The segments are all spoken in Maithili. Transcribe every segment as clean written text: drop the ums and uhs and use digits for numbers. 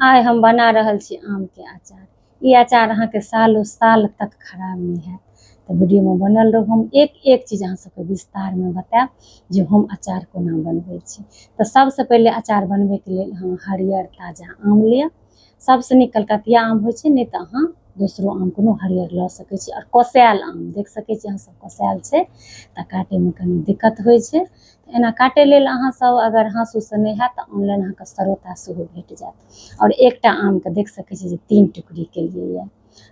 आइ हम बना रहल छी आमके अचार। ई अचार अहाँके सालो साल तक खराब नहि हैत। तऽ वीडियोमे बनल रहू, हम एक एक चीज अहाँ सबके विस्तारमे बतायब जे हम अचार कोना बनबै छी। तऽ सबसँ पहिले अचार बनबैके लेल अहाँ हरियर ताजा आम लिअ। सबसँ नीक कलकतिया आम होइ छै, नहि तऽ अहाँ दोसरो आम कोनो हरियर लऽ सकै छी। आओर कोसायल आम देख सकै छी अहाँ सब, कोसायल छै तऽ काटैमे कनि दिक्कत होइ छै। एना काटै लेल अहाँ सब अगर हाँसूसँ नहि हैत तऽ ऑनलाइन अहाँके सरौता सेहो भेट जायत। आओर एकटा आमके देख सकै छी जे 3 टुकड़ी केलियै यऽ।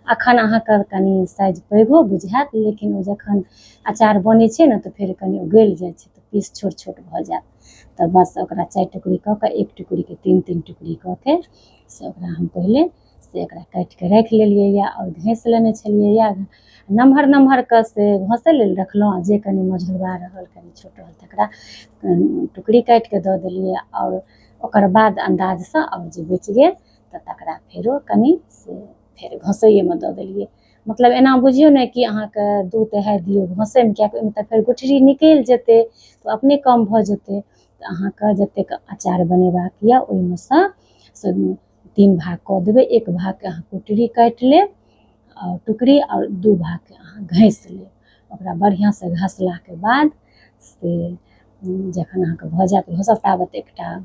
अखन अहाँके कनि साइज पैघो बुझायत, लेकिन ओ जखन अचार बनै छै ने तऽ फेर कनि ओ गलि जाइ छै, तऽ पीस छोट छोट भऽ जायत। तऽ बस ओकरा 4 टुकड़ी कऽ कऽ 1 टुकड़ीके 3-3 टुकड़ी कऽ के से ओकरा हम पहिले से एकरा काटिके राखि लेलियै यऽ। आओर घसि लेने छलियै यऽ, नमहर नमहर कऽ से घसै लेल रखलहुँ, आ जे कनि मझोरबा रहल, कनि छोट रहल, तकरा टुकड़ी काटिके दऽ देलियै। आओर ओकर बाद अन्दाजसँ आओर जे बचि गेल तऽ तकरा फेरो कनि से फेर घसैएमे दऽ देलियै। मतलब एना बुझियौ ने कि अहाँके 2/3 दियौ घसैमे, किएकि ओहिमे तऽ फेर गुठरी निकलि जेतै तऽ अपने कम भऽ जेतै। तऽ अहाँके जतेक अचार बनेबाक यऽ ओहिमे सँ से 3 भाग कऽ देबै। 1 भागके अहाँ कुटरी काटि लेब आओर टुकड़ी, आओर 2 भागके अहाँ घसि लेब। ओकरा बढ़िआँसँ घसलाके बाद से जखन अहाँके भऽ जायत घसल, ताबत एकटा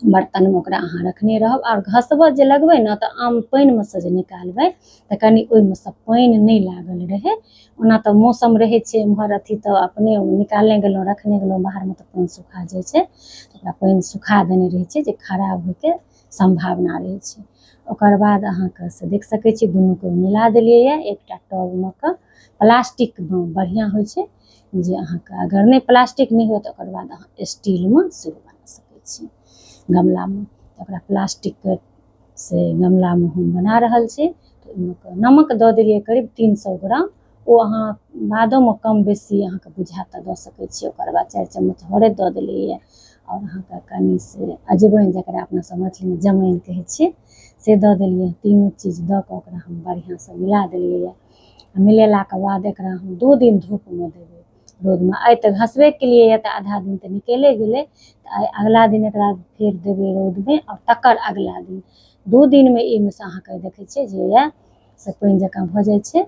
बर्तनमे ओकरा अहाँ रखने रहब। आओर घसबऽ जे लगबै ने तऽ आम पानिमे सँ जे निकालबै तऽ कनि ओहिमे सँ पानि नहि लागल रहै। ओना तऽ मौसम रहै छै एम्हर अथी, तऽ अपने निकालने गेलहुँ, रखने गेलहुँ बाहरमे, तऽ पानि सुखा जाइ छै। ओकरा पानि सुखा देने रहै छै जे खराब होइके सम्भावना रहै छै। ओकर बाद अहाँके से देख सकै छी दुनूके मिला देलियै यऽ एकटा टबमे कऽ। प्लास्टिकमे बढ़िआँ होइ छै जे अहाँके अगर नहि प्लास्टिक नहि हुए तऽ ओकर बाद अहाँ स्टीलमे सेहो बना सकै छी गमलामे। तऽ ओकरा प्लास्टिकके से गमलामे हम बना रहल छी। तऽ ओहिमे नमक दऽ देलियै करीब 300 ग्राम, ओ अहाँ बादोमे कम बेसी अहाँके बुझायत तऽ दऽ सकै छी। ओकर बाद 4 चम्मच हरदि दऽ देलियै। आओर अहाँके कनि से अजवाइन, जकरा अपना सब मैथिलीमे जमाइन कहै छियै, से दऽ देलियै। तीनू चीज दऽ कऽ ओकरा हम बढ़िआँसँ मिला देलियै। आ मिलेलाके बाद एकरा हम 2 दिन धूपमे देबै, रौदमे। आइ तऽ घसबे केलियै तऽ आधा दिन तऽ निकले गेलै, तऽ आइ अगला दिन एकरा फेर देबै रौदमे, आओर तकर अगला दिन 2 दिनमे एहिमे से अहाँके देखै छियै जे यए से पानि जकाँ भऽ जाइ छै।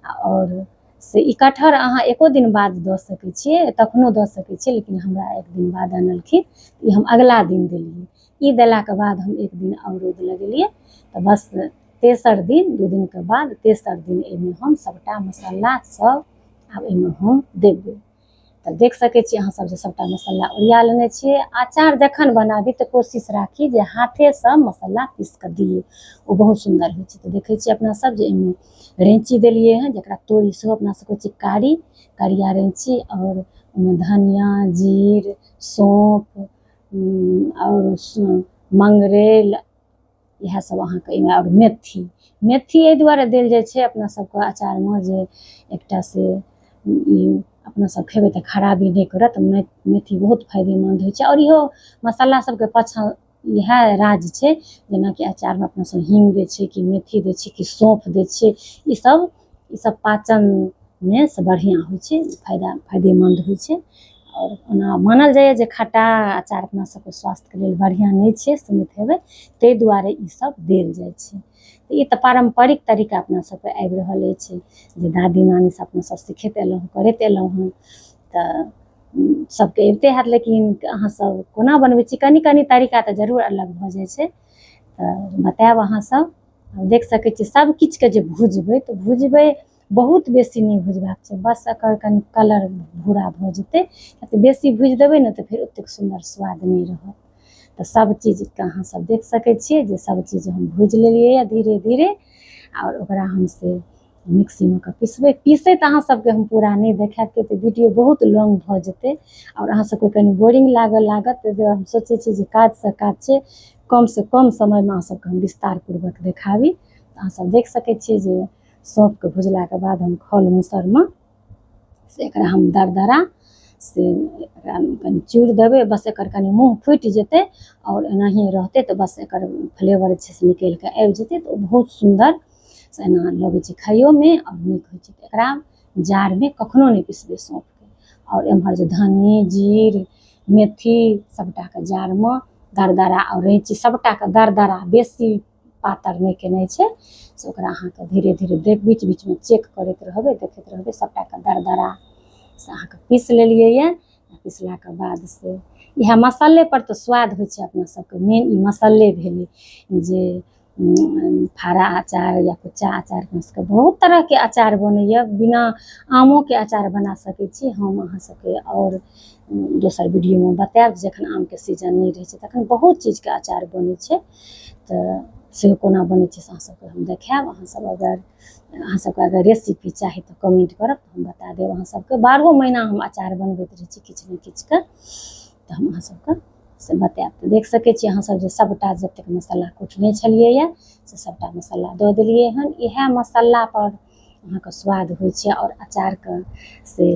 आओर से ई कटहर अहाँ एको दिन बाद दऽ सकै छियै, तखनो दऽ सकै छियै, लेकिन हमरा 1 दिन बाद अनलखिन, ई हम अगला दिन देलियै। ई देलाके बाद हम 1 दिन आओर रौद लगेलियै, तऽ बस तेसर दिन, 2 दिनके बाद तेसर दिन एहिमे हम सभटा मसाला सब आब एहिमे हम देबै। तऽ देख सकै छी अहाँ सब जे सभटा मसाला ओरिया लेने छियै। अचार जखन बनाबी तऽ कोशिश राखी जे हाथेसँ मसाला पीस कऽ दियै, ओ बहुत सुन्दर होइ छै। तऽ देखै छियै अपना सब जे एहिमे रैंची देलियै हँ, जकरा तोरी सेहो अपना सब कहै छियै, कारी करिया रैंची। आओर ओहिमे धनिया, जीर, सौंफ आओर मंगरैल, इएह सब अहाँके एहिमे। आओर मेथी, मेथी एहि दुआरे देल जाइ छै अपना सबके अचारमे जे एकटा से ई अपना सब खेबै तऽ खराबी नहि करत। मेथी बहुत फायदेमन्द होइ छै। आओर इहो मसाला सबके पाछाँ इएह राज छै, जेनाकि अचारमे अपना सब हींग दै छियै कि मेथी दै छियै कि सौंफ दै छियै, ई सब पाचनमे से बढ़िआँ होइ छै, फायदेमन्द होइ छै। आओर ओना मानल जाइए जे खट्टा अचार अपना सबके स्वास्थ्यके लेल बढ़िआँ नहि छै, सुनैत हेबै, ताहि दुआरे ई सब देल जाइ छै। तऽ ई तऽ पारम्परिक तरीका अपना सबके आबि रहल अछि जे दादी नानीसँ अपना सब सिखैत एलहुँ हँ, करैत एलहुँ हँ, तऽ सबके अबिते हैत। लेकिन अहाँ सब कोना बनबै छी, कनि कनि तरीका तऽ जरूर अलग भऽ जाइ छै, तऽ बतायब अहाँ सब। देख सकै छी सब किछुके जे भुजबै तऽ भुजबै बहुत बेसी नहि भुजबाक छै, बस एकर कनि कलर भूरा भऽ जेतै। तऽ बेसी भुजि देबै ने तऽ फेर ओतेक सुन्दर स्वाद नहि रहत। तऽ सब चीजके अहाँ सब देख सकै छियै जे सब चीज हम भुजि लेलियै यऽ धीरे धीरे। आओर ओकरा हम से मिक्सीमे कऽ पिसबै। पीसैत अहाँ सबके हम पूरा नहि देखायब, किएक तऽ वीडियो बहुत लॉन्ग भऽ जेतै आओर अहाँ सबके कनि बोरिंग लागऽ लागत। ताहि दुआरे हम सोचै छी जे काजसँ काज छै, कमसँ कम समयमे अहाँ सबके हम विस्तारपूर्वक देखाबी। तऽ अहाँ सब देख सकै छियै जे सौंफके भुजलाके बाद हम खल मूसरमे से एकरा हम दरदरा से एकरा कनि चूरि देबै, बस एकर कनि मुँह फुटि जेतै आओर एनाहिए रहतै, तऽ बस एकर फ्लेवर जे छै से निकलि कऽ आबि जेतै। तऽ ओ बहुत सुन्दर से एना लगै छै खाइयोमे आओर नीक होइ छै। तऽ एकरा जारमे कखनो नहि पिसबै सौंफके। आओर एम्हर जे धनी, जीर, मेथी सबटाके जारमे दरदरा आओर रैँची सभटाके दरदरा, बेसी पातर नहि केनाइ छै। से ओकरा अहाँके धीरे धीरे देख बीच बीचमे चेक करैत रहबै, देखैत रहबै। सभटाके दरदरा से अहाँके पीस लेलियै यऽ। पिसलाके बाद से इएह मसल्ले पर तऽ स्वाद होइ छै अपना सबके। मेन ई मसल्ले भेलै जे फाड़ा अचार या कुच्चा अचार। अपना सबके बहुत तरहके अचार बनैया, बिना आमोके अचार बना सकै छी। हम अहाँ सबके आओर दोसर वीडियोमे बतायब, जखन आमके सीजन नहि रहै छै तखन बहुत चीजके अचार बनै छै। तऽ सेहो कोना बनै छै से अहाँ सबके हम देखायब। अहाँ सबके अगर रेसिपी चाही तऽ कमेंट करब, हम बता देब अहाँ सबके। 12 महीना हम अचार बनबैत रहै छी किछु ने किछुके, तऽ हम अहाँ सबके से बतायब। तऽ देख सकै छी अहाँ सब जे सबटा जतेक मसाला कुटने छलियै यऽ से सबटा मसाला दऽ देलियै हन। इएह मसाला पर अहाँके स्वाद होइ छै आओर अचारके से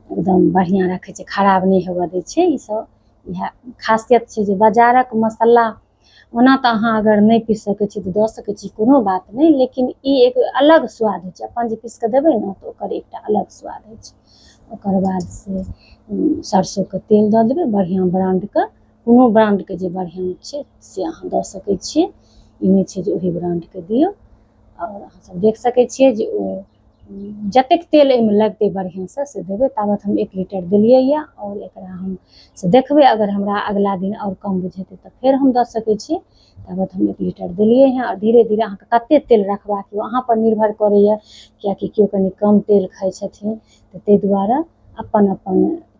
एकदम बढ़िआँ रखै छै, खराब नहि हेबऽ दै छै। ईसब इएह खासियत छै जे बाजारक मसाला ओना तऽ अहाँ अगर नहि पीस सकै छी तऽ दऽ सकै छी, कोनो बात नहि, लेकिन ई एक अलग स्वाद होइ छै। अपन जे पीस कऽ देबै ने तऽ ओकर एकटा अलग स्वाद होइ छै। ओकर बाद से सरसोके तेल दऽ देबै, बढ़िआँ ब्राण्डके, कोनो ब्राण्डके जे बढ़िआँ छै से अहाँ दऽ सकै छियै। ई नहि छै जे ओही ब्राण्डके दियौ। आओर अहाँ सब देख सकै छियै जे ओ जतेक तेल एहिमे लगतै बढ़िआँसँ से देबै। ताबत हम 1 लीटर देलियै यऽ। आओर एकरा हम से देखबै, अगर हमरा अगिला दिन आओर कम बुझेतै तऽ फेर हम दऽ सकै छी। ताबत हम 1 लीटर देलियै हँ। आओर धीरे धीरे अहाँके कतेक तेल रखबाक यऽ अहाँ पर निर्भर करैए, किएकि केओ कनि कम तेल खाइ छथिन, तऽ ताहि दुआरे अपन अपन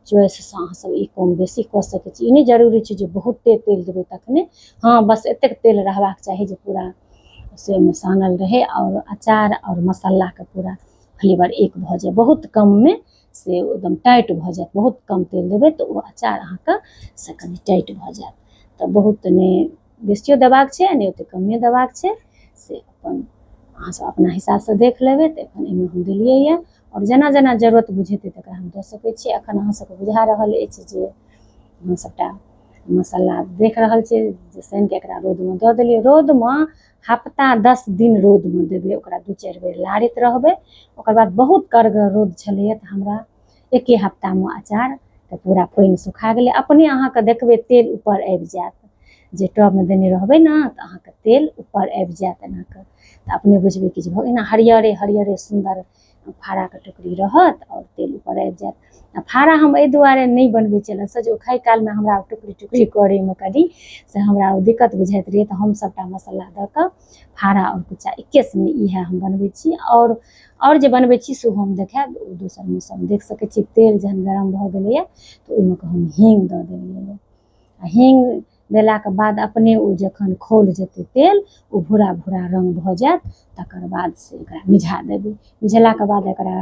चॉइससँ अहाँ सब ई कम बेसी कऽ सकै छी। ई नहि जरूरी छै जे बहुते तेल देबै तखने। हँ, बस एतेक तेल रहबाक चाही जे पूरा से ओहिमे सानल रहै आओर अचार आओर मसालाके पूरा फ्लेवर एक भऽ जाय। बहुत कममे से एकदम टाइट भऽ जायत। बहुत कम तेल देबै तऽ ओ अचार अहाँके से कनि टाइट भऽ जायत। तऽ बहुत नहि बेसियो देबाक छै आ नहि ओतेक कमे देबाक छै, से अपन अहाँ सब अपना हिसाबसँ देख लेबै। तऽ एखन एहिमे हम देलियै यऽ आओर जेना जेना जरूरत बुझेतै तकरा हम दऽ सकै छी। एखन अहाँ सबके बुझा रहल अछि जे हम सबटा मसाला देख रहल छियै जे सानिके एकरा रौदमे दऽ देलियै। रौदमे हफ्ता 10 दिन रौदमे देबै, ओकरा 2-4 बेर लारैत रहबै। ओकर बाद बहुत कड़गर रौद छलैए तऽ हमरा एके हफ्तामे अचार तऽ पूरा पानि सुखा गेलै। अपने अहाँके देखबै तेल ऊपर आबि जायत, जे टबमे देने रहबै ने तऽ अहाँके तेल ऊपर आबि जायत एनाके, तऽ अपने बुझबै कि जे एना हरियरे हरियरे सुन्दर फाड़ाके टुकड़ी रहत आओर तेल ऊपर आबि जायत। आ फाड़ा हम एहि दुआरे नहि बनबै छलहुँ से जे ओ खाय कालमे हमरा टुकड़ी टुकड़ी करैमे कनि से हमरा ओ दिक्कत बुझाइत रहै। तऽ हम सभटा मसाला दऽ कऽ फाड़ा आओर कुच्चा एके संगे इएह हम बनबै छी। आओर जे बनबै छी सेहो हम देखायब ओ दोसर मौसम। देख सकै छी तेल जहन गरम भऽ गेलैए तऽ ओहिमे कऽ हम हींग दऽ देलियै। आ हींग देलाके बाद अपने ओ जखन खौल जेतै तेल, ओ भूरा भूरा रङ्ग भऽ जायत, तकर बाद से एकरा मिझा देबै। मिझेलाके बाद एकरा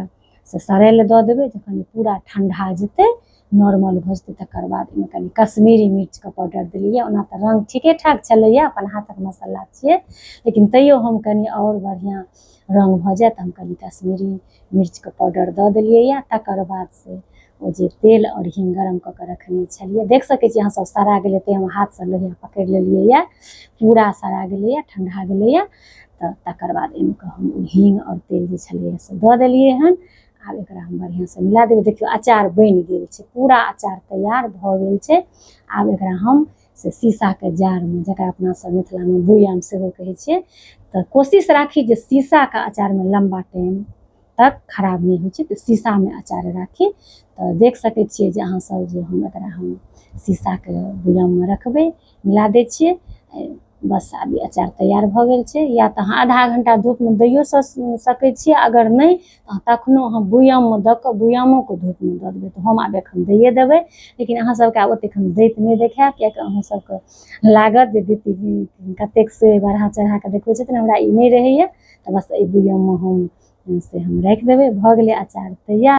से सड़ै लए दऽ देबै। जखन ई पूरा ठण्डा जेतै, नॉर्मल भऽ जेतै, तकर बाद ओहिमे कनि कश्मीरी मिर्चके पाउडर देलियै। ओना तऽ रङ्ग ठीके ठाक छलैए, अपन हाथक मसाला छियै, लेकिन तैयो हम कनि आओर बढ़िआँ रङ्ग भऽ जायत हम कनि कश्मीरी मिर्चके पाउडर दऽ देलियै यऽ। तकर बाद से ओ जे तेल आओर हींग गरम कऽ कऽ रखने छलियै, देख सकै छी अहाँ सब, सड़ा गेलै, तेँ हम हाथसँ लोहिया पकड़ि लेलियै यऽ। पूरा सड़ा गेलैए, ठण्डा गेलैए। तऽ तकर बाद एहिमे कऽ हम हींग आओर तेल जे छलैए से दऽ देलियै हन। आब एकरा हम बढ़िआँसँ मिला देबै। देखियौ अचार बनि गेल छै, पूरा अचार तैयार भऽ गेल छै। आब एकरा हम से शीशाके जारमे, जकरा अपना सब मिथिलामे बुआम सेहो कहै छियै, तऽ कोशिश राखी जे शीशाके अचारमे लम्बा टाइम तक खराब नहि होइ छै, तऽ शीशामे अचार राखी। तऽ देख सकै छियै जे अहाँ सब जे हम एकरा हम शीशाके बुआममे रखबै, मिला दै छियै। बस आब ई अचार तैयार भऽ गेल छै। या तऽ अहाँ आधा घंटा धूपमे दैयो सकै छियै, अगर नहि तऽ तखनो अहाँ बुआममे दऽ कऽ बुआमोके धूपमे दऽ देबै। तऽ हम आब एखन दैये देबै, लेकिन अहाँ सबके आब ओतेक हम दैत नहि देखायब, किएकि अहाँ सबके लागत जे दीदी कतेक से बढ़ा चढ़ा कऽ देखबै छथिन। हमरा ई नहि रहैया, तऽ बस एहि बुआममे हम से हम राखि देबै। भऽ गेलै अचार तैयार।